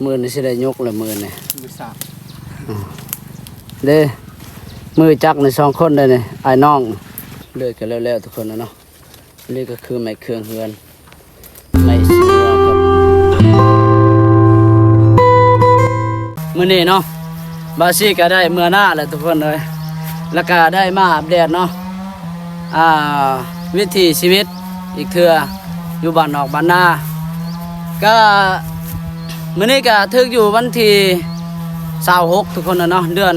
ມື້ນີ້ຊິໄດ້ຍົກແລ້ວມື້ນີ້ ມືສາມ ເດ້ ມືຈັກນີ້ສອງຄົນເດ້ນີ້ ອ້າຍນ້ອງ ເລືອດກໍແລ້ວໆ ທຸກຄົນນະເນາະ. ນີ້ກໍຄືໄມ້ເຄື່ອງເຮືອນ ໄມ້ຊິວກັບ ມື້ນີ້ເນາະ ບ່າວຊີກໍໄດ້ເມືອນາແລ້ວທຸກຄົນເອີຍ ແລ້ວກໍໄດ້ມາອັບເດດເນາະ ອ່າ ວິຖີຊີວິດອີກເທື່ອ ຢູ່ບ້ານນອກບ້ານນາ ກໍມື້ນີ້ກໍຖືກຢູ່ວັນທີຊາວຫົກ ທຸກຄົນນະເນາະ ເດືອນ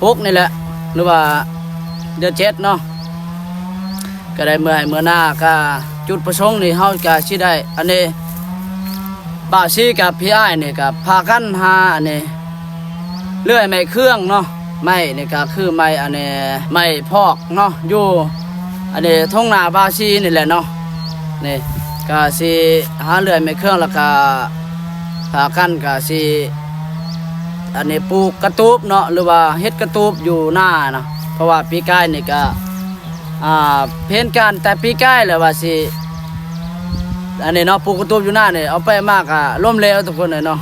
ຫົກນີ້ແຫຼະ ຫຼືວ່າເດືອນເຈັດເນາະ ກໍໄດ້ເມືອໄຮ່ເມືອນາ ກໍຈຸດປະສົງນີ້ເຮົາກໍຊິໄດ້ ອັນນີ້ ບ່າວຊີກັບພີ່ອ້າຍນີ້ກໍພາກັນຫາ ອັນນີ້ ເລື່ອຍໄມ້ເຄື່ອງເນາະ ໄມ້ນີ້ກໍຄືໄມ້ ອັນນີ້ ໄມ້ພອກເນາະ ຢູ່ ອັນນີ້ ທົ່ງນາບ່າວຊີນີ້ແຫຼະເນາະ ນີ້ ກໍຊິຫາເລື່ອຍໄມ້ເຄື່ອງ ແລ້ວກໍພາກັນກໍຊິ ອັນນີ້ ປູກກະຕູບເນາະ ຫຼືວ່າເຮັດກະຕູບຢູ່ນານະ ເພາະວ່າປີກາຍນີ້ກໍ ອ່າ ເຫັນການແຕ່ປີກາຍແລ້ວວ່າຊິ ອັນນີ້ເນາະ ປູກກະຕູບຢູ່ນານີ້ ເອົາໄປມາກະລົ້ມເຫຼວທຸກຄົນເອີຍເນາະ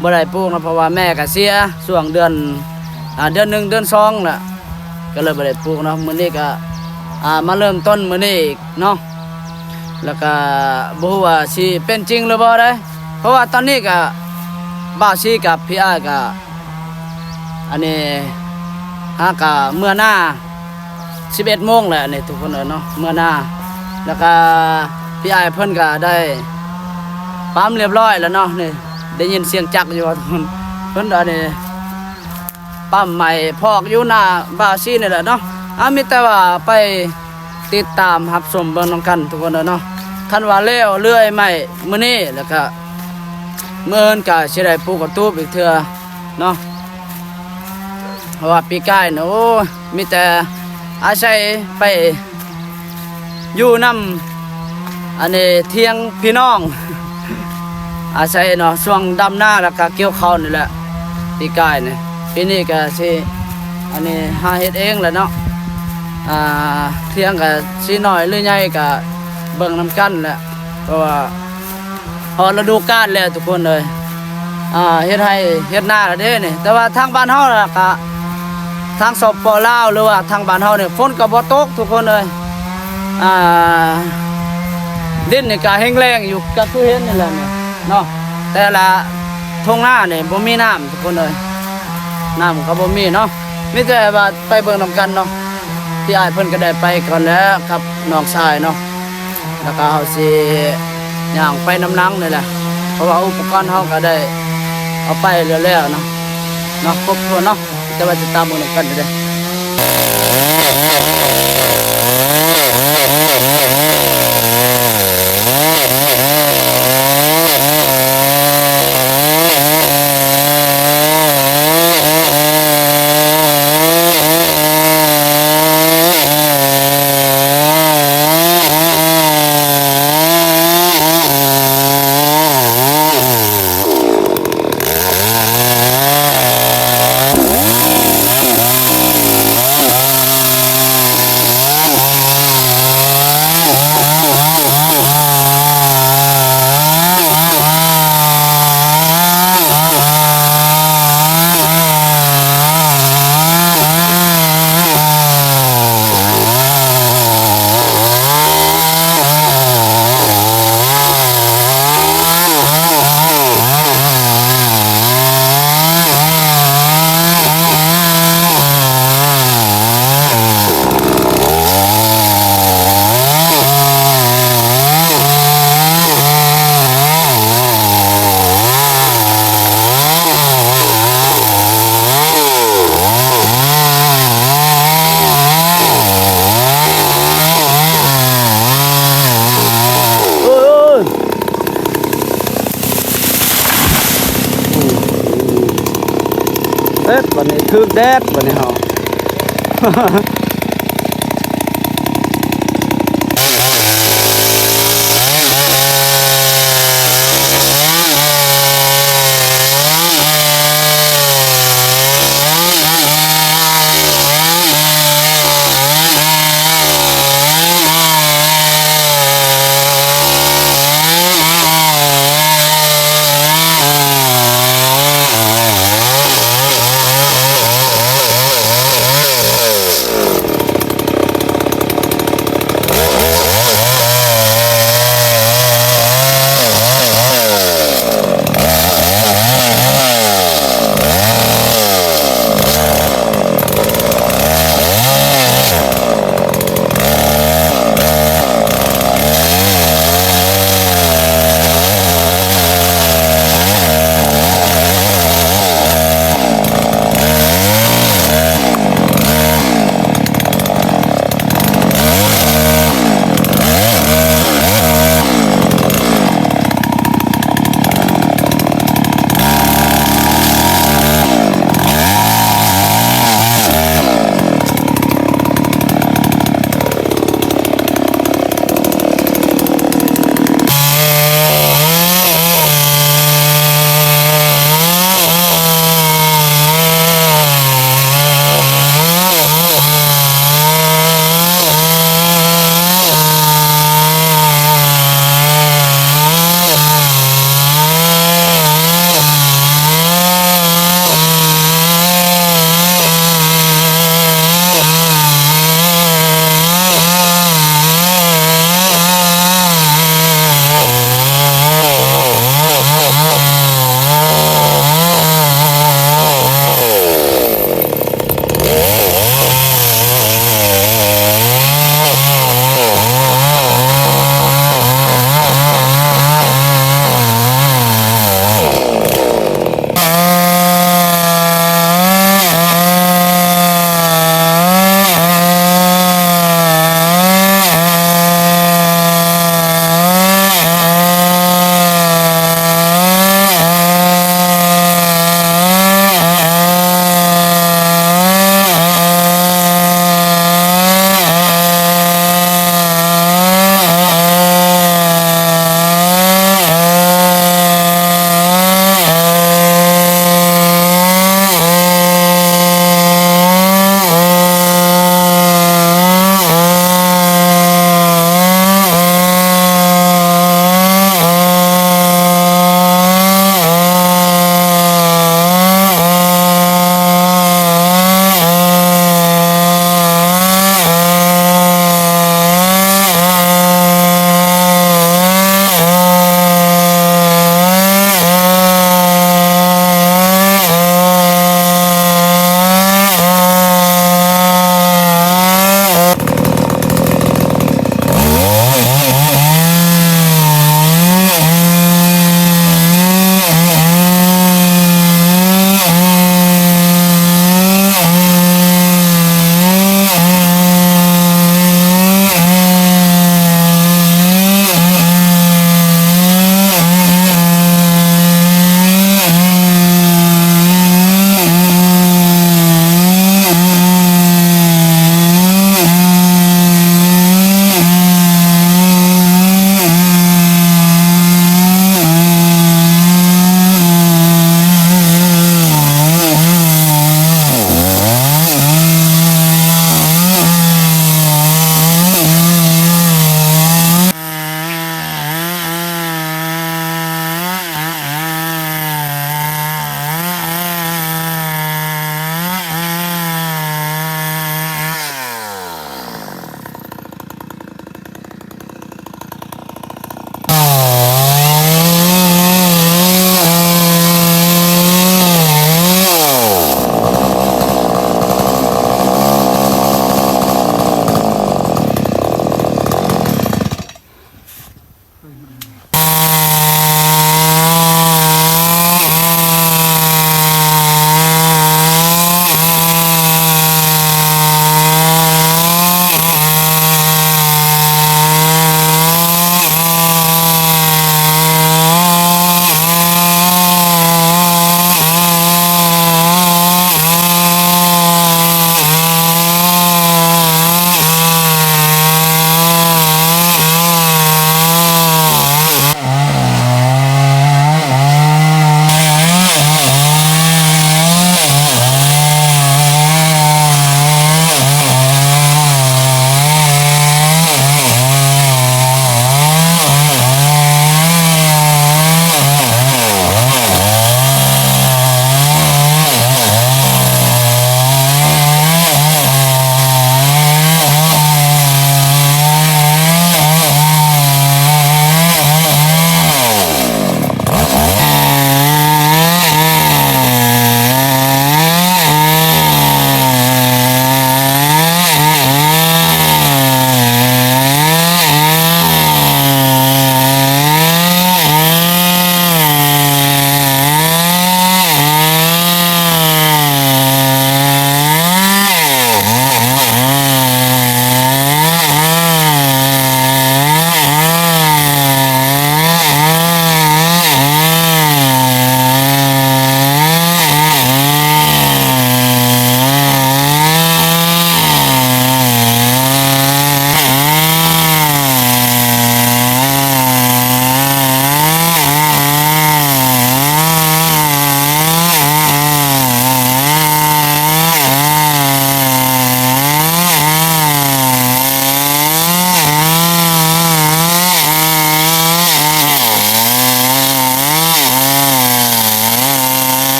ບໍ່ໄດ້ປູກເນາະ ເພາະວ່າແມ່ກະເສຍຊ່ວງເດືອນ ອ່າ ເດືອນໜຶ່ງ ເດືອນສອງລະ ກໍເລີຍບໍ່ໄດ້ປູກເນາະ. ມື້ນີ້ກະ ອ່າ ມາເລີ່ມຕົ້ນມື້ນີ້ອີກເນາະ ແລ້ວກະບໍ່ຮູ້ວ່າຊິເປັນຈິງຫຼືບໍ່ເດ້ ເພາະວ່າຕອນນີ້ກະບ່າວຊີກັບພີ່ອ້າຍກະ ອັນນີ້ ຫາກະເມືອນາ ສິບເອັດໂມງແລ້ວນີ້ທຸກຄົນເອີຍເນາະ ເມືອນາ ແລ້ວກະພີ່ອ້າຍເພິ່ນກະໄດ້ປ້ຳລຽບຮ້ອຍແລ້ວເນາະ ນີ້ໄດ້ຍິນສຽງຈັກຢູ່ວ່າທຸກຄົນ ເພິ່ນອັນນີ້ປ້ຳໄມ້ພອກຢູ່ໜ້າບ່າວຊີນີ້ແຫຼະເນາະ. ເອົາ ມີແຕ່ວ່າໄປຕິດຕາມຮັບຊົມເບິ່ງນຳກັນທຸກຄົນເອີຍເນາະ. ຄັນວ່າແລ້ວເລື່ອຍໄມ້ມື້ນີ້ ແລ້ວກະມື້ອື່ນກະຊິໄດ້ປູກກະຕູບອີກເທື່ອ ເນາະ ເພາະວ່າປີກາຍນະ ໂອ້ຍ ມີແຕ່ອາໄສໄປຢູ່ນຳ ອັນນີ້ ທຽງພີ່ນ້ອງ ອາໄສເນາະ ຊ່ວງດຳນາແລ້ວກະກ່ຽວເຂົ້ານີ້ແຫຼະ ປີກາຍນີ້. ປີນີ້ກະຊິ ອັນນີ້ ຫາເຮັດເອງແຫຼະເນາະ ອ່າ ທຽງກະຊິນ້ອຍຫຼືໃຫຍ່ກະເບິ່ງນຳກັນແຫຼະ ເພາະວ່າ ຮອດລະດູການແລ້ວທຸກຄົນເອີຍ ອ່າ ເຮັດໄຮ່ເຮັດນາລະເດ້ນີ້. ແຕ່ວ່າທາງບ້ານເຮົາລະກະ ທາງ ສປ ລາວ ຫຼືວ່າທາງບ້ານເຮົານີ້ ຝົນກໍບໍ່ຕົກທຸກຄົນເອີຍ ອ່າ ດິນນີ້ກະແຫ້ງແລ້ງຢູ່ ກະຄືເຫັນນີ້ແຫຼະນີ້ເນາະ. ແຕ່ລະທົ່ງນານີ້ບໍ່ມີນ້ຳທຸກຄົນເອີຍ ນ້ຳກໍບໍ່ມີເນາະ. ມີແຕ່ວ່າໄປເບິ່ງນຳກັນເນາະ ພີ່ອ້າຍເພິ່ນກໍໄດ້ໄປກ່ອນແລ້ວກັບນ້ອງຊາຍເນາະ ແລ້ວກໍເຮົາຊິຍ່າງໄປນຳຫຼັງນີ້ແຫຼະ ເພາະວ່າອຸປະກອນເຮົາກໍໄດ້ເອົາໄປແລ້ວໆເນາະ ເນາະ ຄົບຖ້ວນເນາະ ແຕ່ວ່າຕິດຕາມເບິ່ງນຳກັນເດີ້. ເອີ ບາດນີ້ຖືກແດດ ບາດນີ້ເຮົາ. ໂອ້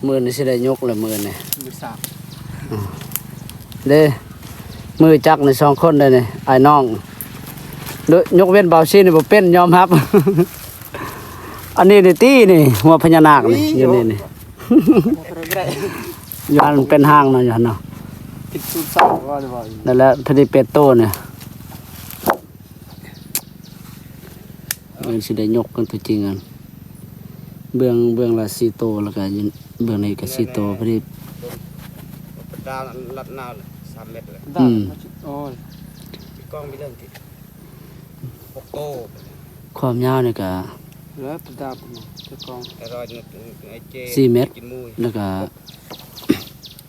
ມື້ນີ້ຊິໄດ້ຍົກແລ້ວມື້ນີ້ ມືສາມ ເດ້ ມືຈັກນີ້ສອງຄົນເດ້ນີ້ ອ້າຍນ້ອງ ໂດຍ ຍົກເວັ້ນບ່າວຊີນີ້ບໍ່ເປັນ ຍອມຮັບ. ອັນນີ້ນີ້ຕິນີ້ ຫົວພະຍານາກນີ້ ນີ້ ຢູ່ນີ້ນີ້ ບໍ່ໄດ້ ຢູ່ຫັ້ນເປັນຫາງເນາະ ຢູ່ຫັ້ນເນາະ ຜິດສູດສາມ ວ່າແຕ່ວ່າ ນັ້ນແຫຼະ ພໍດີເປໂຕນີ້. ເອີ ຊິໄດ້ຍົກກັນຕົວຈິງ ອັນເບື້ອງ ເບື້ອງລະສີ່ໂຕ ແລ້ວກະຢູ່ເບື້ອງນີ້ກະສີ່ໂຕ ພໍດີ ປະດາລັດນາວສາມແມັດແຫຼະ ອືມ ໂອ້ຍ ກອງມີເລື່ອງຕິ ຫົກໂຕ ຄວາມຍາວນີ້ກະ ແລ້ວປະດາ ຈະກອງ ສີ່ແມັດ ແລ້ວກະ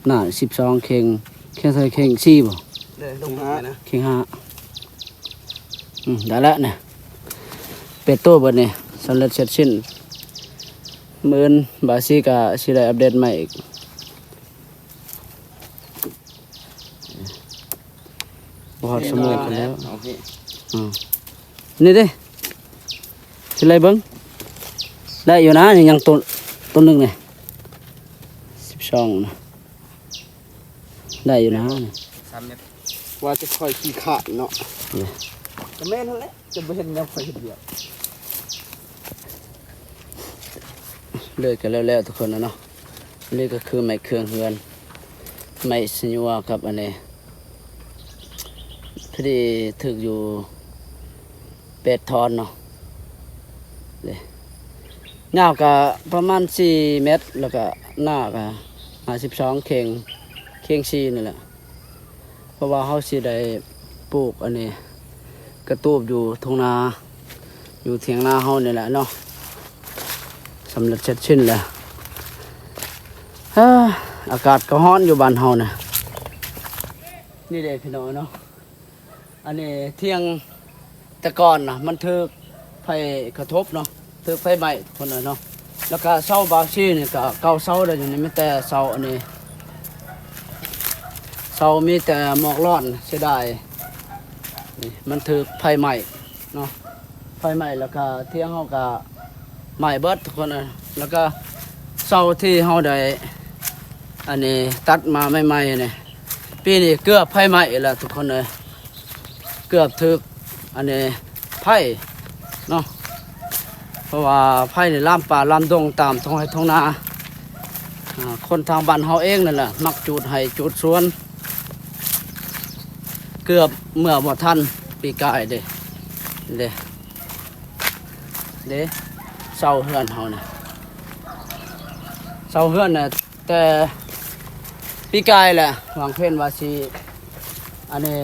ໜ້າສິບສອງ ເຄັ່ງ ເຄັ່ງເທົ່າໃດ ເຄັ່ງສີ່ບໍ່ ເຄັ່ງຫ້າ ເຄັ່ງຫ້າ ອືມ ໄດ້ແລ້ວນີ້ ເປັນໂຕເບິດນີ້ ສຳເລັດເສັດສິ້ນ ມື້ອື່ນບ່າວຊີກະຊິໄດ້ອັບເດດໃໝ່ອີກ ບໍ່ຮອດຊົ່ວໂມງກັນແລ້ວ ໂອເຄ ອືມ ນີ້ເດ້ ຊິໄລ່ເບິ່ງ ໄດ້ຢູ່ນະ ຍັງ ຍັງໂຕ ໂຕໜຶ່ງນີ້ ສິບສອງນະ ໄດ້ຢູ່ນະ ສາມແມັດ ວ່າຈະຄ່ອຍຂີ້ຄ້ານເນາະ ນີ້ ກະແມ່ນຫັ້ນແຫຼະ ຈະບໍ່ເຫັນແນວຂ້ອຍເຮັດວຽກ ເລີຍກະແລ້ວໆ ທຸກຄົນນະເນາະ. ອັນນີ້ກະຄືໄມ້ເຄື່ອງເຮືອນ ໄມ້ສະຍົວກັບອັນນີ້ ພໍດີຖືກຢູ່ແປດທ່ອນເນາະ ນີ້ ຍາວກະປະມານສີ່ແມັດ ແລ້ວກະໜ້າກະຫ້າສິບສອງ ເຄັ່ງ ເຄັ່ງສີ່ນີ້ແຫຼະ. ເພາະວ່າເຮົາຊິໄດ້ປູກອັນນີ້ ກະຕູບຢູ່ທົ່ງນາ ຢູ່ຖຽງນາເຮົານີ້ແຫຼະເນາະ ສຳເລັດເສັດສິ້ນແລ້ວ. ເອີ ອາກາດກະຮ້ອນຢູ່ບ້ານເຮົານະ ນີ້ເດ້ພີ່ນ້ອງເນາະ ອັນນີ້ຖຽງ ແຕ່ກ່ອນນະ ມັນຖືກໄຟກະທົບເນາະ ຖືກໄຟໄໝ້ພຸ້ນນະເນາະ ແລ້ວກະເສົາບາວຊີນີ້ກະເກົ່າເສົາແລ້ວ ຢູ່ນີ້ມີແຕ່ເສົາອັນນີ້ ເສົາມີແຕ່ໝອກລ້ອນ ເສຍດາຍ ນີ້ມັນຖືກໄຟໄໝ້ເນາະ ໄຟໄໝ້ແລ້ວກະຖຽງເຮົາກະໄໝ້ເບິດທຸກຄົນເອີຍ ແລ້ວກະເສົາທີ່ເຮົາໄດ້ອັນນີ້ຕັດມາໃໝ່ໆນີ້ ປີນີ້ເກືອບໄຟໄໝ້ແລ້ວທຸກຄົນເອີຍ ເກືອບຖືກອັນນີ້ໄຟເນາະ ເພາະວ່າໄຟນີ້ລາມປ່າລາມດົງຕາມທົ່ງໄຮ່ທົ່ງນາ ອາ ຄົນທາງບ້ານເຮົາເອງນັ້ນແຫຼະ ມັກຈູດໄຮ່ຈູດສວນ ເກືອບເມືອບໍ່ທັນປີກາຍເດ້ ເດ້ ເດ້ ເຊົາເຮືອນເຮົານະ ເຊົາເຮືອນນະ ແຕ່ປີກາຍແຫຼະ ວາງແຜນວ່າຊິ ອັນນີ້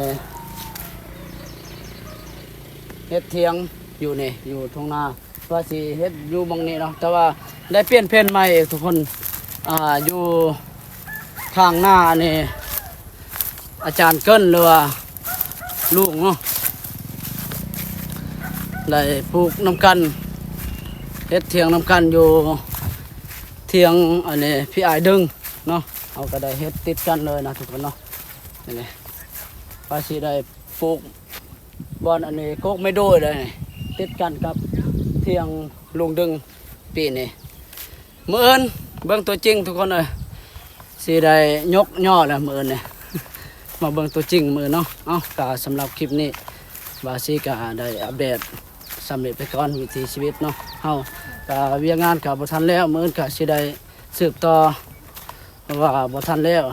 ເຮັດຖຽງຢູ່ນີ້ ຢູ່ທົ່ງນາ ວ່າຊິເຮັດຢູ່ໝ່ອງນີ້ເນາະ ແຕ່ວ່າໄດ້ປ່ຽນແຜນໃໝ່ອີກທຸກຄົນ ອ່າ ຢູ່ຂ້າງໜ້ານີ້ ອາຈານເກີນ ຫຼືວ່າລຸງເນາະ ໄດ້ປູກນຳກັນ ເຮັດຖຽງນຳກັນຢູ່ ຖຽງອັນນີ້ພີ່ອ້າຍດຶງເນາະ ເຮົາກໍໄດ້ເຮັດຕິດກັນເລີຍນະທຸກຄົນເນາະ ນີ້ ວ່າຊິໄດ້ປູກບ່ອນອັນນີ້ ກົກໄມ້ໂດຍເລີຍ ຕິດກັນກັບຖຽງລຸງດຶງປີນີ້ ມື້ອື່ນເບິ່ງຕົວຈິງທຸກຄົນເອີຍ ຊິໄດ້ຍົກຍໍແລ້ວມື້ອື່ນນີ້ ມາເບິ່ງຕົວຈິງມື້ອື່ນເນາະ ເອົ້າ ກໍສຳລັບຄລິບນີ້ ວ່າຊິກໍໄດ້ອັບເດດສ່ຳນີ້ໄປກ່ອນ ວິຖີຊີວິດເນາະ ເຮົາກໍວຽກງານກໍບໍ່ທັນແລ້ວ ມື້ອື່ນກໍຊິໄດ້ສືບຕໍ່ ວ່າບໍ່ທັນແລ້ວ